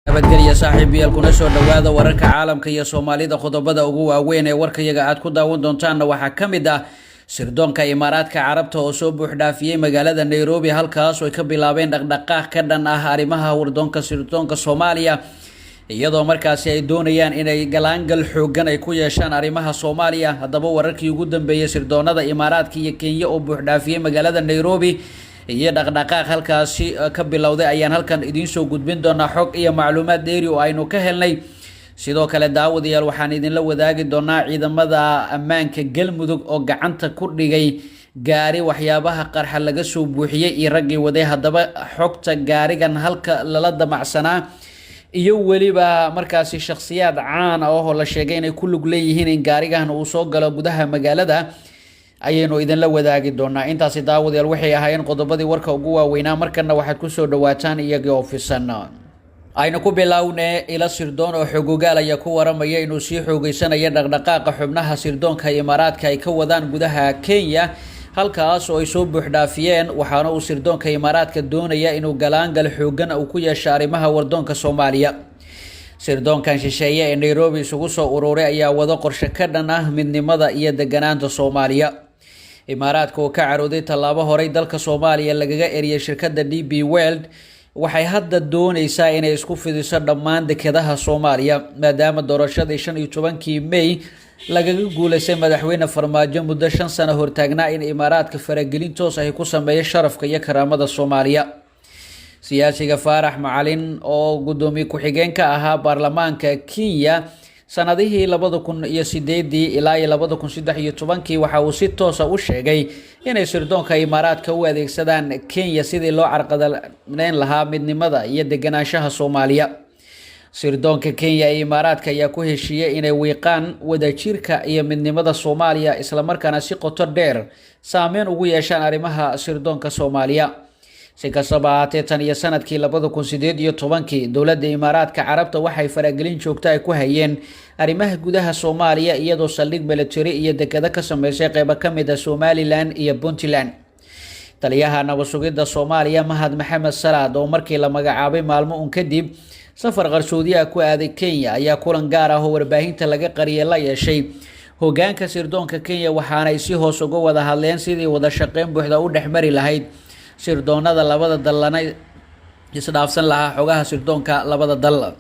Nabadgelya saaxiibayaal, kuna soo dhowaada wararka caalamka iyo Soomaalida. Qodobada ugu waaweyn ee warkayaga aad ku daawan doontaanna waxaa ka mid ah sirdoonka Imaaraadka Carabta oo soo buuxdhaafiyey magaalada Nairobi, halkaas oo ay ka bilaabeen dhaqdhaqaaq ka dhan ah arrimaha wardoonka sirdoonka Soomaaliya, iyadoo markaasi ay doonayaan inay galaangal xoogan ay ku yeeshaan arrimaha Soomaaliya. Haddaba, wararkii ugu dambeeyey sirdoonada Imaaraadka iyo Kenya oo buuxdhaafiyey magaalada Nairobi iyo dhaqdhaqaaq halkaasi ka bilowday ayaan halkan idiin soo gudbin doonaa, xog iyo macluumaad dheeri oo aynu ka helnay. Sidoo kale, daawadayaal, waxaan idinla wadaagi doonaa ciidamada ammaanka Galmudug oo gacanta ku dhigay gaari waxyaabaha qarxa laga soo buuxiyey iyo raggii waday. Haddaba, xogta gaarigan halka lala damacsanaa iyo weliba markaasi shakhsiyaad caan ah oo la sheegay inay ku lug leeyihiin in gaarigan uu soo galo gudaha magaalada ayaynu idinla wadaagi doonaa. Intaasi, daawadayaal, waxay ahaayeen qodobadii warka ugu waaweynaa. Markana waxaad kusoo dhawaataan iyagii oo fisan. Aynu ku bilowne, ila sirdoon oo xogogaal ayaa ku waramaya inuu sii xoogeysanayo dhaqdhaqaaqa xubnaha sirdoonka Imaaraadka ay ka wadaan gudaha Kenya, halkaas oo ay soo buuxdhaafiyeen. Waxaana uu sirdoonka Imaaraadka doonaya inuu galaangal xoogan uu ku yeesho arrimaha wardoonka Soomaaliya. Sirdoonkan shisheeye ee Nairobi isugu soo ururay ayaa wado qorshe ka dhan ah midnimada iyo deganaanta Soomaaliya. Imaaraadka oo ka carooday tallaabo horey dalka Soomaaliya lagaga eriyay shirkadda DP World, waxay hadda dooneysaa inay isku fidiso dhammaan dekedaha Soomaaliya, maadaama doorashadii 15-kii May lagaga guuleystay madaxweyne Farmaajo muddo 5 sano hortaagnaa in Imaaraadka faragelin toos ahi ku sameeyo sharafka iyo karaamada Soomaaliya. Siyaasiga Faarax Macalin oo guddoomiye ku-xigeen ka ahaa baarlamaanka Kenya sanadihii 2008-dii ilaa iyo 2013-kii, waxa uu si toosa u sheegay inay sirdoonka Imaaraadka u adeegsadaan Kenya sidii loo carqadaneyn lahaa midnimada iyo deganaanshaha Soomaaliya. Sirdoonka Kenya iyo Imaaraadka ayaa ku heshiiyey inay wiiqaan wadajirka iyo midnimada Soomaaliya, islamarkaana si qoto dheer saameyn ugu yeeshaan arrimaha sirdoonka Soomaaliya. Si kastaba ahaatee, tan iyo sanadkii 2018-kii, dowladda Imaaraadka Carabta waxay faragelin joogta ay ku hayeen arrimaha gudaha Soomaaliya, iyadoo saldhig military iyo dekado ka sameysay qeybo ka mid ah Somaliland iyo Puntland. Taliyaha nabad sugidda Soomaaliya, Mahad Maxamed Salaad, oo markii la magacaabay maalmo un kadib safar qarsoodi ah ku aaday Kenya, ayaa kulan gaar ah oo warbaahinta laga qariyay la yeeshay hogaanka sirdoonka Kenya, waxaanay si hoos uga wada hadleen sidii wada shaqeyn buuxda u dhexmari lahayd sirdoonada labada dallana isdhaafsan lahaa xogaha sirdoonka labada dal.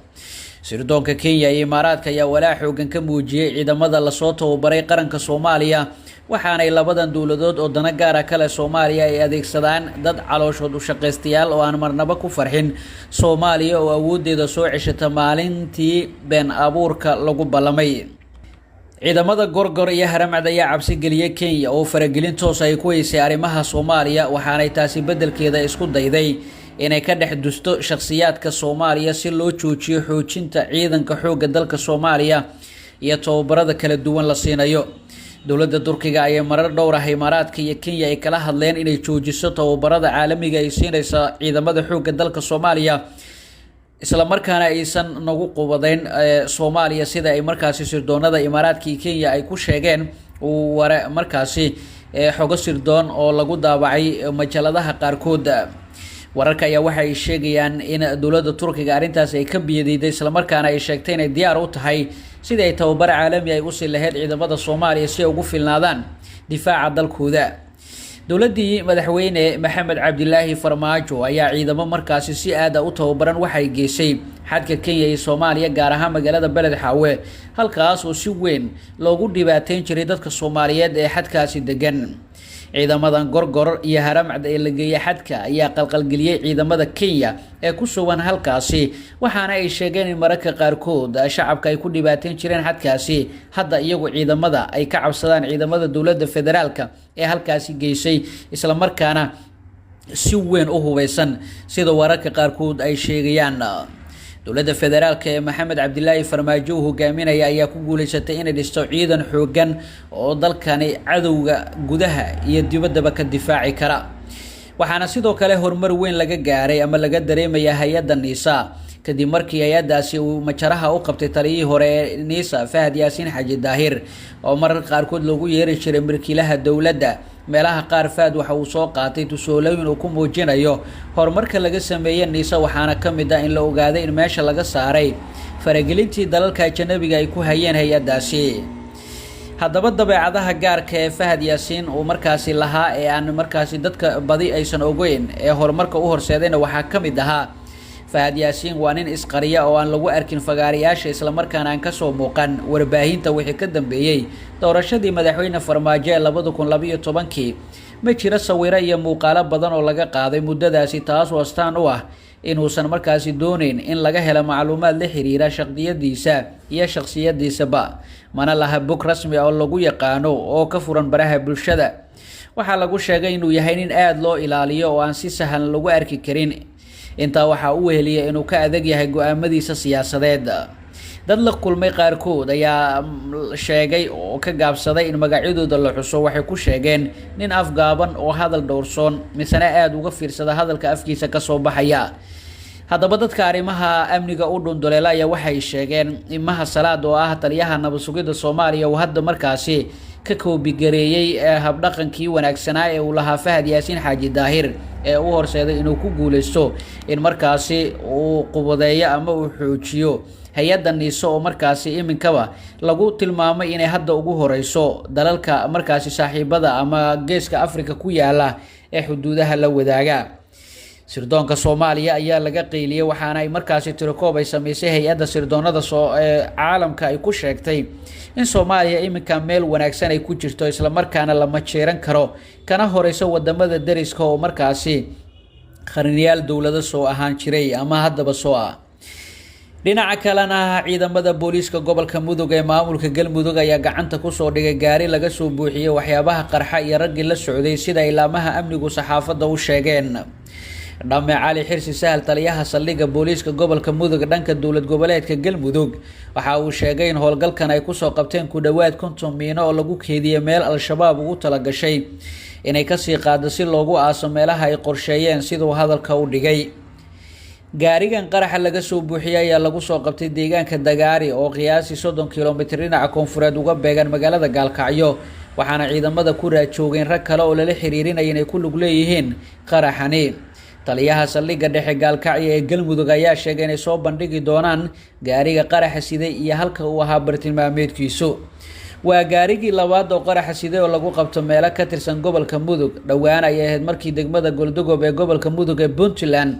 Sirdoonka Kenya iyo Imaaraadka ayaa walaac xoogan ka muujiyey ciidamada lasoo tababaray qaranka Soomaaliya, waxaanay labadan dowladood oo dana gaara kale Soomaaliya ay adeegsadaan dad calooshood u shaqaystayaal oo aan marnaba ku farxin Soomaaliya oo awooddeeda soo ceshata maalintii been abuurka lagu ballamay. Ciidamada Gorgor iyo Haramcad ayaa cabsi geliyey Kenya oo faragelin toos ay ku haysay arrimaha Soomaaliya, waxaanay taasi beddelkeeda isku dayday inay ka dhex dusto shakhsiyaadka Soomaaliya si loo joojiyo xoojinta ciidanka xoogga dalka Soomaaliya iyo tababarada kala duwan la siinayo. Dowladda Turkiga ayaa marar dhowr ah Imaaraadka iyo Kenya ay kala hadleen inay joojiso tababarada caalamiga ay siinaysa ciidamada xoogga dalka Soomaaliya, isla markaana aysan nagu qubadeyn Soomaaliya, sida ay markaasi sirdoonada Imaaraadka iyo Kenya ay ku sheegeen ware markaasi xogo sirdoon oo lagu daabacay majaladaha qaarkood. Wararka ayaa waxa ay sheegayaan in dowladda Turkiga arrintaasi ay ka biyadiiday, islamarkaana ay sheegtay inay diyaar u tahay sidii ay tababar caalami ay usii lahayd ciidamada Soomaaliya si ay ugu filnaadaan difaaca dalkooda. Dowladdii madaxweyne Maxamed Cabdilaahi Farmaajo ayaa ciidamo markaasi si aada u tababaran waxay geysay xadka Kenya iyo Soomaaliya, gaar ahaan magaalada Beled Xaawe, halkaas oo si weyn loogu dhibaateyn jiray dadka Soomaaliyeed ee xadkaasi degan. Ciidamadan Gorgor iyo Haramcad ee la geeyay xadka ayaa qalqalgeliyey ciidamada Kenya ee ku sugan halkaasi, waxaana ay sheegeen in mararka qaarkood shacabka ay ku dhibaateyn jireen xadkaasi. Hadda iyagu ciidamada ay ka cabsadaan ciidamada dowladda federaalka ee halkaasi geysay, islamarkaana si weyn u hubeysan, sida wararka qaarkood ay sheegayaan. Dowladda federaalka ee Maxamed Cabdilaahi Farmaajo uu hogaaminaya ayaa ku guuleysatay inay dhisto ciidan xoogan oo dalkani cadowga gudaha iyo dibaddaba ka difaaci kara. Waxaana sidoo kale horumar weyn laga gaaray ama laga dareemaya hay-adda NISA, kadib markii hay-addaasi uu majaraha u qabtay taliyihii hore ee NISA, Fahad Yaasiin Xaji Daahir, oo mararka qaarkood loogu yeeri jiray milkiilaha dowladda. Meelaha qaar Fahad waxa uu soo qaatay tusaalooyin uu ku muujinayo horumarka laga sameeyey NISA, waxaana ka mid ah in la ogaaday in meesha laga saaray faragelintii dalalka ajanabiga ay ku hayeen hay-addaasi. Haddaba dabeecadaha gaarka ee Fahad Yaasiin uu markaasi lahaa ee aan markaasi dadka badi aysan ogeyn ee horumarka u horseedayna waxaa ka mid ahaa: Fahad Yaasiin waa nin isqariya oo aan lagu arkin fagaarayaasha, islamarkaana aan kasoo muuqan warbaahinta wixii ka dambeeyey doorashadii madaxweyne Farmaajo ee 2012-kii. Ma jiro sawiro iyo muuqaalo badan oo laga qaaday muddadaasi, taasoo astaan u ah inuusan markaasi dooneyn in laga helo macluumaad la xiriira shaqdiyadiisa iyo shakhsiyadiisaba. Mana laha bog rasmi ah oo lagu yaqaano oo ka furan baraha bulshada. Waxaa lagu sheegay inuu yahay nin aada loo ilaaliyo oo aan si sahlan lagu arki karin. Intaa waxaa u weheliya inuu ka adag yahay go-aamadiisa siyaasadeed. Dad la kulmay qaarkood ayaa sheegay oo ka gaabsaday in magacyadooda la xuso, waxay ku sheegeen nin afgaaban oo hadal dhowrsoon, misena aada uga fiirsada hadalka afkiisa kasoo baxaya. Haddaba dadka arrimaha amniga u dhunduleela ayaa waxay sheegeen in Maha Salaad, oo ah taliyaha nabad sugidda Soomaaliya, uu hadda markaasi ka koobigareeyey habdhaqankii wanaagsanaa ee uu lahaa Fahad Yaasiin Xaaji Daahir ee u horseeday inuu ku guuleysto in markaasi uu qubadeeyo ama uu xoojiyo hay-adda NISO, oo markaasi iminkaba lagu tilmaamay inay hadda ugu horeyso dalalka markaasi saaxiibada ama Geeska Africa ku yaala ee xuduudaha la wadaaga. Sirdoonka Soomaaliya ayaa laga qeyliyey, waxaana ay markaasi tirokoob ay sameysay hay-adda sirdoonada soo ee caalamka ay ku sheegtay in Soomaaliya iminka meel wanaagsan ay ku jirto, islamarkaana la majeeran karo, kana horeyso wadamada deriska oo markaasi qarniyaal dowlado soo ahaan jiray ama haddaba soo ah. Dhinaca kalena, ciidamada booliiska gobolka Mudug ee maamulka Galmudug ayaa gacanta kusoo dhigay gaari laga soo buuxiyey waxyaabaha qarxa iyo raggii la socday, sida ilaamaha amnigu saxaafadda u sheegeen. Dhame Cali Xirsi Sahal, taliyaha saldhigga booliiska gobolka Mudug dhanka dowlad goboleedka Galmudug, waxa uu sheegay in howlgalkan ay kusoo qabteen ku dhowaad 50 miino oo lagu keediyey meel Al-Shabaab ugu talagashay inay kasii qaado si loogu aaso meelaha ay qorsheeyeen, siduu hadalka u dhigay. Gaarigan qaraxa laga soo buuxiyey ayaa lagu soo qabtay deegaanka Dagaari oo qiyaasii 30 kilomitir dhinaca koonfureed uga beegan magaalada Gaalkacyo, waxaana ciidamada ku raadjoogeen rag kale oo lala xiriirinaya inay ku lug leeyihiin qaraxani. Taliyaha saldhigga dhexe Gaalkacyo ee Galmudug ayaa sheegay inay soo bandhigi doonaan gaariga qaraxa siday iyo halka uu ahaa bartilmaameedkiisu. Waa gaarigii labaad oo qaraxa siday oo lagu qabto meelo ka tirsan gobolka Mudug. Dhowaan ayay ahayd markii degmada Goldogob ee gobolka Mudug ee Puntland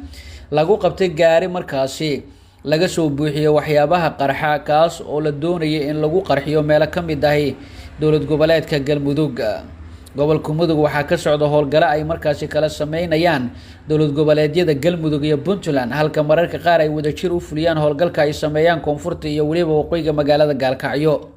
lagu qabtay gaari markaasi laga soo buuxiyey waxyaabaha qarxa, kaas oo la doonayay in lagu qarxiyo meelo ka mid ahi dowlad goboleedka Galmudug. Gobolka Mudug waxaa ka socda howlgalo ay markaasi kala sameynayaan dowlad goboleedyada Galmudug iyo Puntland, halka mararka qaar ay wadajir u fuliyaan howlgalka ay sameeyaan koonfurta iyo weliba waqooyiga magaalada Gaalkacyo.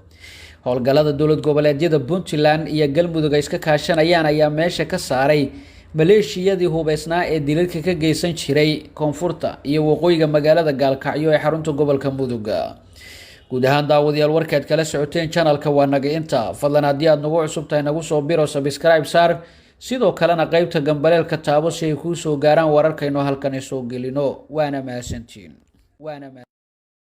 Howlgallada dowlad goboleedyada Puntland iyo Galmudug ay iska kaashanayaan ayaa meesha ka saaray maleeshiyadii hubeysnaa ee dilalka ka geysan jiray koonfurta iyo waqooyiga magaalada Gaalkacyo ee xarunta gobolka Mudug. Guud ahaan daawadayaal, warkaad kala socoteen channelka waa naga inta. Fadlan haddii aad nagu cusub tahay, nagu soo biro, subscribe saar, sidoo kalena qeybta gambaleelka taabo si ay kuu soo gaaraan wararkaynu halkani soo gelino. Waana mahadsantiin, waana.